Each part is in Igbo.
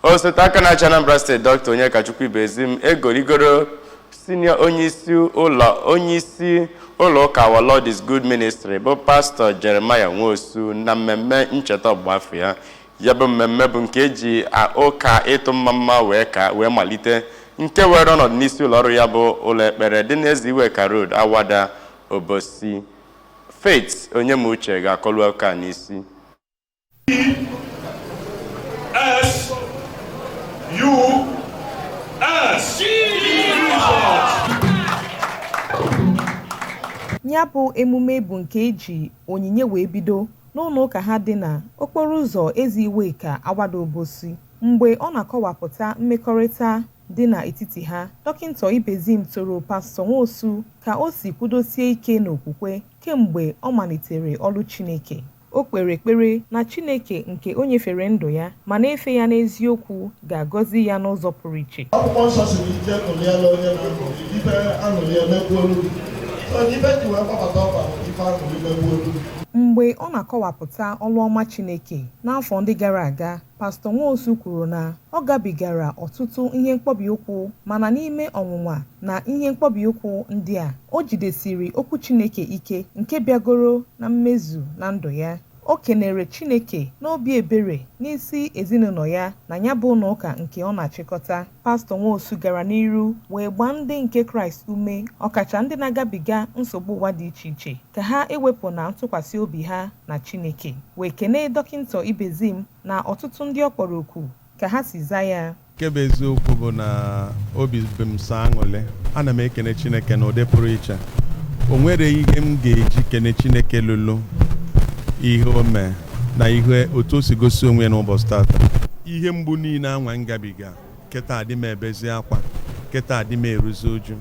Osote aka na-achị Anambra Steeti, Dr. Onyekachukwu Ibezim, egorigoro senior onyeisi ụlọ ụka Our Lord is Good Ministry bụ Pastọ Jeremiah Nwosu na mmemme ncheta ọgbụgba afọ ya. Ya bụ mmemme bụ nke eji ụka ịtụ mma mma wee ka wee malite, nke were ọnọdụ n'isi ụlọ ọrụ ya bụ ụlọ ekpere dị n'Eze Iweka Road, Awada, Obosi. Faith Onyemuche ga-akọlu ụka n'isi. S U S. Jesus. Ya bụ emume bụ nke eji onyinye wee bido n'ụlọ ụka ha dị na okporo ụzọ Eze Iweka, Awada, Obosi. Mgbe ọ na-akọwapụta mmekọrịta dị n'etiti ha, Dọkịta Ibezim toro Pastọ Nwosu ka o si kwudosie ike n'okwukwe kemgbe ọ malitere ọrụ Chineke. O kpere ekpere na Chineke nke o nyefere ndụ ya ma na-efe ya n'eziokwu ga-agọzi ya n'ụzọ pụrụ iche. Akwụkwọ Nsọ siri ike ṅụliela onye na-aṅụrị, ife aṅụrị emegbuolu gị. So ife ji wee gbabata ọkpa bụ ife aṅụrị megbuolu gị. Mgbe ọ na-akọwapụta ọrụ ọma Chineke n'afọ ndị gara aga, Pastọ Nwosu kwuru na ọ gabigara ọtụtụ ihe mkpọbi ụkwụ, mana n'ime ọnwụnwa na ihe mkpọbi ụkwụ ndị a, o jidesiri okwu Chineke ike nke bịagoro na mmezu na ndụ ya. O kenere Chineke n'obi ebere n'isi ezinụlọ ya na ya bụ ụlọ ụka nke ọ na-achịkọta. Pastọ Nwosu gara n'iru wee gbaa ndị nke Kraịst ume, ọkacha ndị na-agabiga nsogbu ụwa dị iche iche, ka ha ewepụ na ntụkwasị obi ha na Chineke, wee kenee Dọkịta Ibezim na ọtụtụ ndị ọ kpọrọ oku ka ha si zaa ya. Nke bụ eziokwu bụ na obi bụ m sọ aṅụrị. Ana m ekene Chineke n'ụdị pụrụ iche. O nwere ihe m ga-eji kene Chineke lụlụ ihe o mee na ihe otu o si gosi onwe ya n'ụbọchị tata. Ihe mgbu niile anwa ngabiga, kịta adị m ebezi akwa, kịta adị m eruzi uju.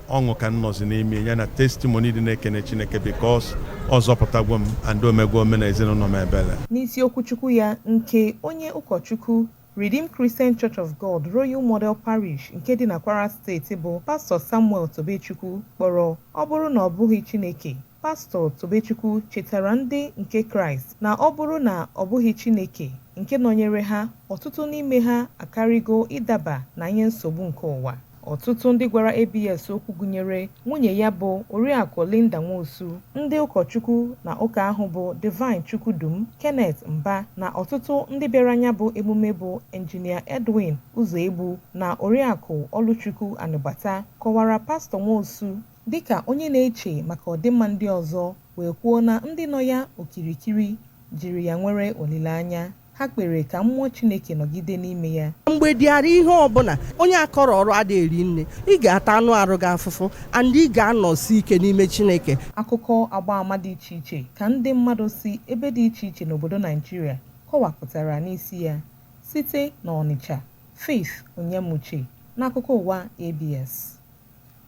Ọṅụ ka m nọzi n'ime ya na testimony dị na-ekene Chineke, because ọ zọpụtagwo m and omegwo ome na ezinụlọ m ebere. N'isi okwuchukwu ya nke onye ụkọchukwu Redeemed Christian Church of God, Royal Model Parish nke dị na Kwara Steeti bụ Pastọ Samuel Tobechukwu kpọrọ "Ọ bụrụ na ọ bụghị Chineke", Pastọ Tobechukwu chetara ndị nke Kraịst na ọ bụrụ na ọ bụghị Chineke nke nọnyere ha, ọtụtụ n'ime ha akarịgo ịdaba na ihe nsogbu nke ụwa. Ọtụtụ ndị gwara ABS okwu gụnyere nwunye ya bụ Oriakụ Linda Nwosu, ndị ụkọchukwu na ụka ahụ bụ Divine Chukwudum, Kenneth Mba na ọtụtụ ndị bịara ya bụ emume bụ Engineer Edwin Ụzọegbu na Oriakụ Ọlụchukwu Anịgbata kọwara Pastọ Nwosu dịka onye na-eche maka ọdịmma ndị ọzọ, wee kwuo na ndị nọ ya okirikiri jiri ya nwere olileanya. Ha kpere ka mmụọ Chineke nọgide n'ime ya. Mgbe dịara ihe ọbụla onye akọrọ ọrụ adịghị eri nne, ị ga-ata anụ arụ gị afụfụ and ị ga-anọsi ike n'ime Chineke. Akụkọ agbaama dị iche iche ka ndị mmadụ si ebe dị iche iche n'obodo Naijiria kọwapụtara n'isi ya. Site n'Ọnịcha, Faith Onyemuche n'akụkọ ụwa ABS.